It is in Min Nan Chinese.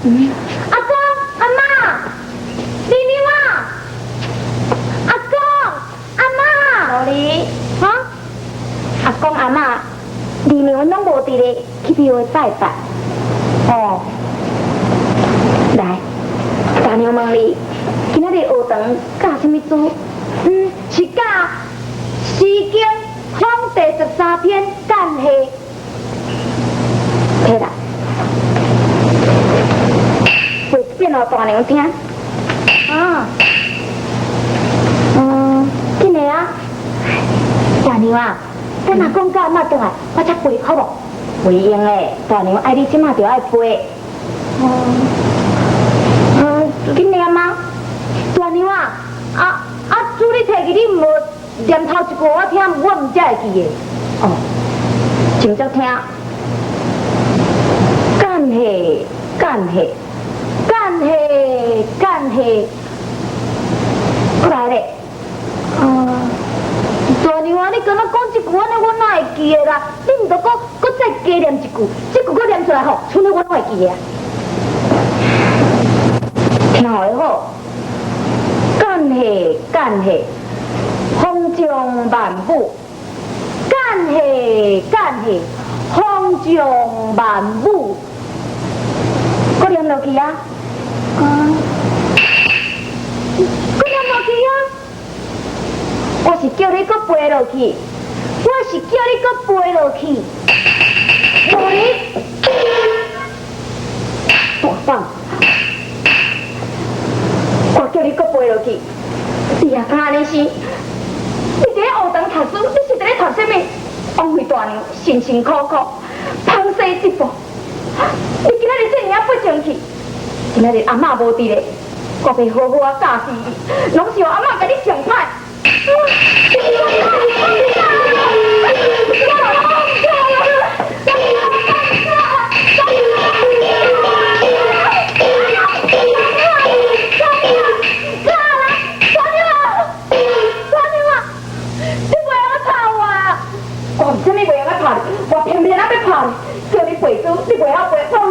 阿公阿嬤，二娘啊，阿公阿嬤，老李，哈？阿公阿嬤，二娘攏無佇咧，去廟會拜拜。哦，來，大娘問你，今仔日學堂教啥物書？嗯，是教《詩經》風第13篇感謝。摕來，背一遍予大娘聽。啊，嗯，緊來啊，大娘啊，等阿公佮阿嬤轉來，我才背好無？袂用的，大娘愛你這馬就愛背。哦，嗯，緊念嗎？大娘啊，啊啊，書你提去，你毋念頭一句我聽，我毋才會記的。哦，靜坐聽。感謝感謝感謝感謝，過來咧。嗯，大娘啊，你敢若講這句，按呢我哪會記得啦？你毋著閣閣再加念一句，這句閣念出來吼，剩的我攏會記得啊。聽予好，感謝感謝，豐將萬物，感謝感謝，豐將萬物。閣念落去啊！嗯，閣念落去啊！我是叫你閣背落去，我是叫你閣背落去。無你大膽！我叫你閣背落去，你也敢按呢生？你佇咧學堂讀書，你是佇咧讀啥物？枉費大娘辛辛苦苦捧細這步，你今仔日這爾仔不爭氣，今仔日阿嬤無佇咧，我欲好好仔教示你，攏是予阿嬤共你上歹。我啥物袂曉拍你，我偏偏仔欲拍你，叫你背書，你袂曉背，我有啥物